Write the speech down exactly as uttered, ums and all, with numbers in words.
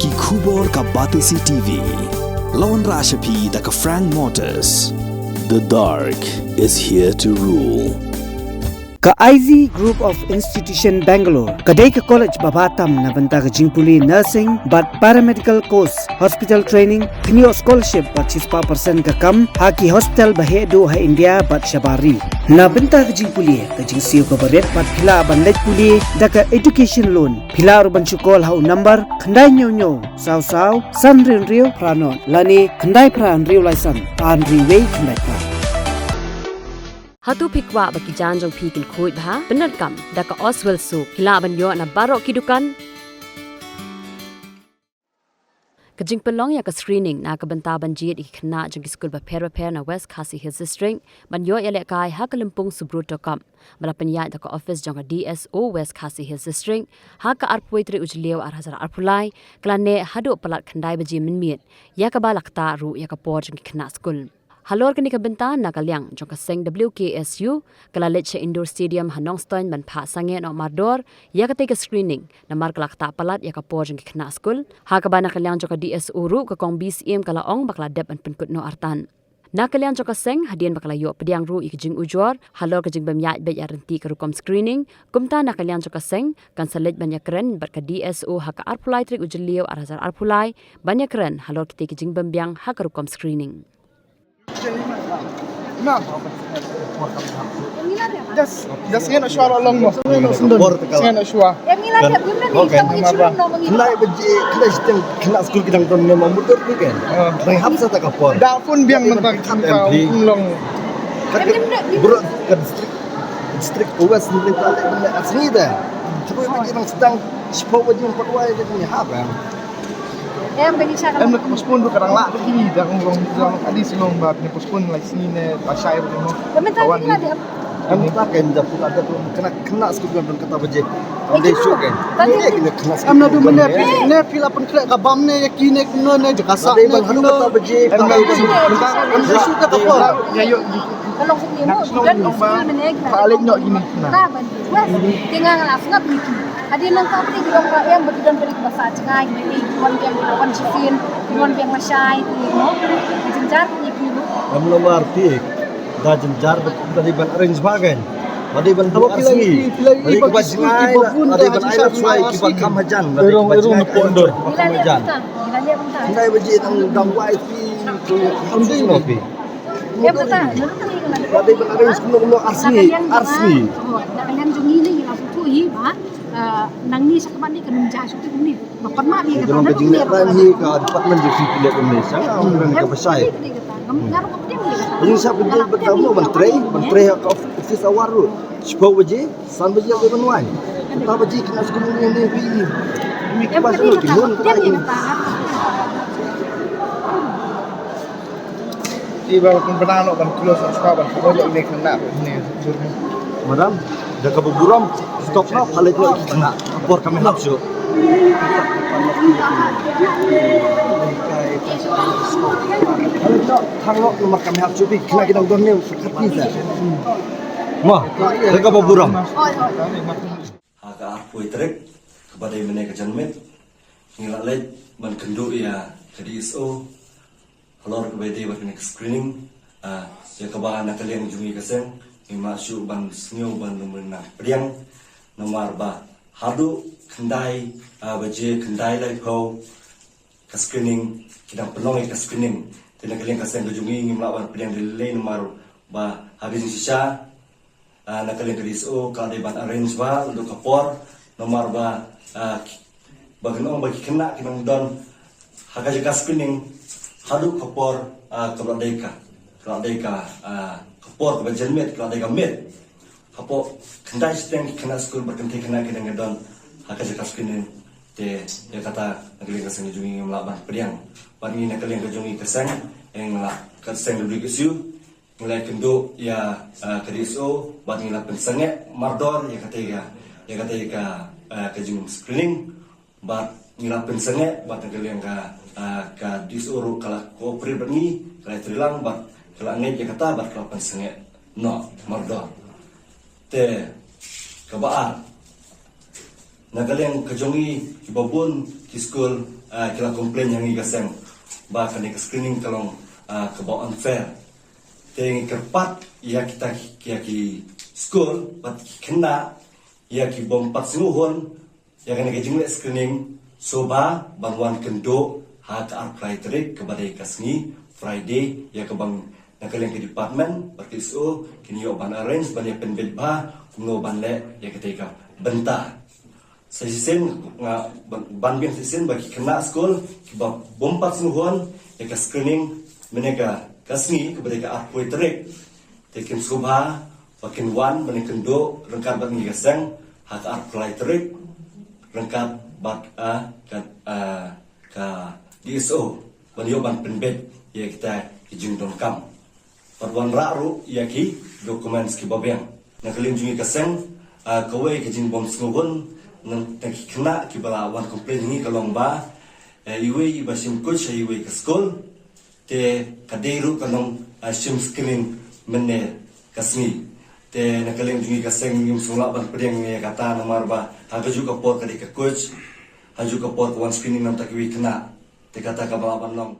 Ki khubor ka Batesi T V. La wanrah sha phi da ka Frank Motors. The dark is here to rule. Ka I Z Group of Institution Bangalore ka dei ka college ba bha tam na bynta ka jingpule nursing bad paramedical course, hospital training, kynnoh scholarship bad shispah percent ka kam ha ki hospital ba heh duh ha India bad shabar ri. Na bynta ka jingpule ka jingsiew kaba rit bad phi lah ban leit pule da ka education loan. Phi lah ruh ban shu call ha u number khyndai hynñiew hynñiew saw saw san hynriew hynriew phra nod lane khyndai phra hynriew lai san ar hynriew wei khyndai phra. Hato phi kwah ba ki jaiñ jong phi kin khuid bha? Pyndonkam da ka Oswell Soap. Phi lah ban ïoh na baroh ki dukan. Ka jingpynlong ïa ka screening na ka bynta ban jied ïa ki khynnah jong ki skul bapher bapher na West Khasi Hills District ban ïoh ïalehkai ha ka lympung Subroto Cup ba la pynïaid da ka ophis jong ka D S O West Khasi Hills District ha ka arphew tarik u Jylliew ar hajar arphew lai, ka la neh haduh palat khyndai baje mynmiet, ïa kaba la ktah ruh ïa ka por jong ki khynnah skul. Halor kane ka bynta na ka liang jong ka seng W K S U ka la leit sha Indoor Stadium ha Nongstoiñ ban phah sangeh noh mardor ïa katei ka screening namar ka la ktah palat ïa ka por jong ki khynnah skul. Ha kaba na ka liang jong ka D S O ruh ka Kong B C M ka la ong ba ka la dep ban pynkut noh artat. Na ka liang jong ka seng hadien ba ka la ïoh pdiang ruh ïa ka jingujor halor ka jingbym ïaid beit ïa ryntih ka rukom screening, kumta na ka liang jong ka seng kan sa leit ban ïakren bad ka D S O ha ka arphew lai tarik u Jylliew ar hajar arphew lai ban ïakren halor kitei ki jingbym biang ha ka rukom screening. Just, just ngin ashwa long mo. Ngin ashwa. Khyndai baje, khyndai shiteng, khynnah skul ki dang don ne ma mudur ni kan. Dang hap sa ta ka por. Da phone biang mynta ka long. Ka bro ka district, district ka West ni ka le benda asni da. Three baje nang sdang, shiphew baje pat wai ka ni hap. Em, ka ni sha ka. Em, na ka postpone ruh ka dang lah ki, dang long, dang adi si long ba, ni postpone lai sngi ne, ba shai ruh mo. Ka mynta ki la dep. Em, ta ka em da pula da pula, khynnah, khynnah skul kan don kata baje. Am dei shu kan. Em, na du mynne, ne phi la pynkhreh ka bam ne, ïa ki ne, kumno ne, jaka sa ne, kumno. Kata baje, em, na du mynne, em, dei shu ta ka por. Ïa, ïa, ïa. Ka long sini mo, kan skul mynne, ka lek nyok ini. Ka ban. Wes, te nga nga la sngap ni ki. Hadien nangta phi ki long ka em ba ki don phi ki ba sah jngai, ki ba ei ki wan biang ki ba wan shisien, ki wan biang lashai, ki mo. Ki jynjar ki ki mo. Em, namar phi da jynjar ba dei ban arrange ba kan. Ba dei ban buh arsngi. Ba dei ki ba jngai, ba dei ban ai lashai ki ba kham hajan, ba dei ki ba jngai ki ba kham hajan. Ngi la leh bynta, ngi la leh bynta. Ngi la leh bynta. Ngi la leh bynta. Ngi la leh bynta. Em, kata, na ka liang jong ngi ne, ngi la sngewthuh hi ba, eh, nangne sha khmat ne kan ym jia shuh te kumne. Ba pan ma ne kata, na ka liang jong ngi ka department jong phi phi leh kumne sha, ka ba shai. Ngam, ngam ruh ka pdiang ne kata. Ïa sa pdiang ba ka mo ban trei, ban trei ha ka office hour ruh. Shiphew baje. San baje ka ban wan. Kata baje khynnah skul ngi ne phi. Wi ki ba shu ki mun kata ki. Ti ba kun bana no ban close up ban ko ne khynnah ne. Madam, da ka burom, stop na phalet no khynnah. Por kami hap shu. Phalet no, thang no, nomor kami hap shu phi khynnah ki dang don ne khat phi sa. Mo, da ka burom. Ha ka arphew tarik, kaba dei mynne ka janmiet, ngi la leit ban kynduh ïa ka D S O halor kaba dei bad kane ka screening, ah, ïa kaba na ka liang jong ngi ka seng, ngim lah shuh ban sngew ban lum ryngkang pdiang, namar ba haduh khyndai, ah, baje khyndai laiphew, ka screening, ki dang pynlong ïa ka screening. Te na ka liang ka seng ka jong ngi ngim lah ban pdiang de lei namar ba ha ka jingshisha, ah, na ka liang ka D S O ka dei ban arrange ba haduh ka por namar ba, ah, ki, ba kin ong ba ki khynnah ki nang don ha ka jaka screening haduh ka por, ah, ka la dei ka, ka la dei ka, ah, ka por kaba janmiet, ka la dei ka miet. Hapoh khyndai shiteng ki khynnah skul bad kynthei khynnah ki dang don ha ka jaka screening. Te ïa kata na ka liang ka seng ka jong ngi ngim lah ban pdiang. Bad ngi na ka liang ka jong ngi ka seng, eh, ngi la ka seng W K S U, ngi la kynduh ïa, eh, ka D S O bad ngi la pynsangeh mardor ïa kata ka, ïa kata ka, eh, ka jing screening. Bad ngi la pynsangeh bad na ka liang ka, ah, ka D S O ruh ka la cooperate bad ngi, ka la treilang bad ka la ngeit ïa kata bad ka la pynsangeh noh mardor. Te kaba ar, na ka liang ka jong ngi kiba bun Ki skul ki la complain ha ngi ka seng ba kane ka screening ka long kaba unfair. Te ngi kyrpad ïa kita, ïa ki skul bad ki khynnah, ïa ki bym pat sngewhun ïa kane ka jingleh screening, sngewbha ban wan kynduh ha ka arphew lai tarik kaba dei ka sngi Friday, ïa kaba na ka liang ka department bad ka S O kin ïoh ban arrange ban ïa pynbeit bha kumno ban leh ïa katei ka bynta. Sa shisien nga ban, ban biang shisien ba ki khynnah skul kiba bym pat sngewhun ïa ka screening mynne ka, ka sngi kaba dei ka arphew tarik, te kin sngewbha ba kin wan ban kynduh ryngkat bad ngi ka seng ha ka arphew lai tarik ryngkat bad ka, ka D S O ban ïoh ban pynbeit ïa kita ki jingdonkam. Bad wanrah ruh ïa ki documents kiba biang. Na ka liang jong ngi ka seng, kawei ka jingbym sngewhun na ki khynnah kiba la wan complain ha ngi ka long ba iwei iba shim coach ha iwei ka skul, te ka dei ruh ka nongshim screening mynne ka sngi. Te na ka liang jong ngi ka seng ngim sngewlah ban pdiang ïa kata namar ba ha kajuh ka por ka dei ka coach, ha kajuh ka por ka wan screening namar kiwei khynnah. Te kata kaba lah ban long.